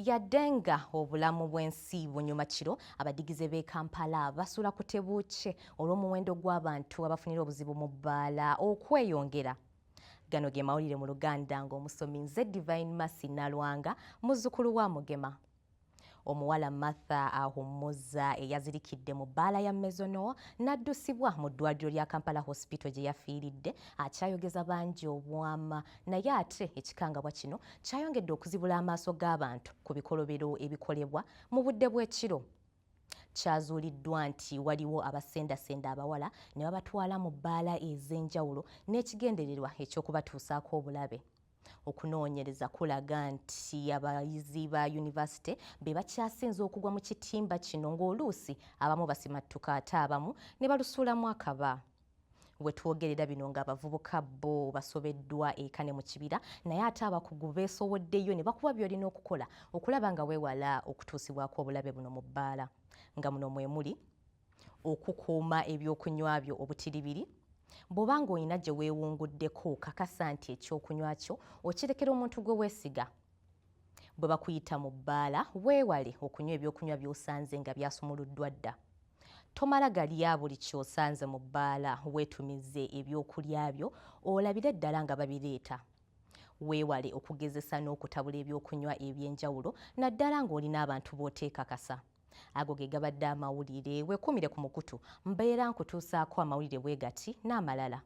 Yadde nga obulamu bw'ensi bunyuma kiro, abadigize b'e Kampala basula ku tebuukye olw'omuwendo gw'abantu abafunira obuzibu mu bbaala okweyongera. Gano ge mawulire mu Luganda ng'omusomi nze Divine Mercy Nalwanga, muzzukulu wa Mugema. Omuwala Martha Ahumuza eyazirikidde mu bbaala ya Maison n'addusibwa mu ddwaliro lya Kampala Hospital gye yafiiridde akyayogeza bangi obwama, naye ate ekikangabwa kino kyayongedde okuzibula amaaso g'abantu ku bikolobero ebikolebwa mu budde bw'ekiro. Kyazuuliddwa nti waliwo abasendasenda abawala ne babatwala mu bbaala ez'enjawulo n'ekigendererwa eky'okubatuusaako obulabe. Okunoonyereza kulaga nti abayizi ba yunivasite be bakyasinze okugwa mu kitimba kino, ng'oluusi abamu basimattuka ate abamu ne balusuulamu akaba. We twogerera bino ng'abavubuka bo basobeddwa eka ne mu kibira, naye ate abakugu beesowoddeyo ne bakuwa by'olina okukola okulaba nga weewala okutuusibwako obulabe buno mu bbaala, nga muno mwe muli okukuuma ebyokunywa byo obutiribiri. Bw'oba ng'olina gye weewunguddeko, kakasa nti ekyokunywa kyo okirekera omuntu gwe weesiga. Bwe bakuyita mu bbaala, weewale okunywa ebyokunywa by'osanze nga byasumuluddwa dda. Tomala galya buli ky'osanze mu bbaala, weetumize ebyokulya byo olabire ddala nga babireeta. Weewale okugezesa n'okutabula ebyokunywa eby'enjawulo naddala ng'oli n'abantu b'oteekakasa. Ago ge gabadde amawulire. Weekuumire ku mukutu, mbeera nkutuusaako amawulire bwe gati n'amalala.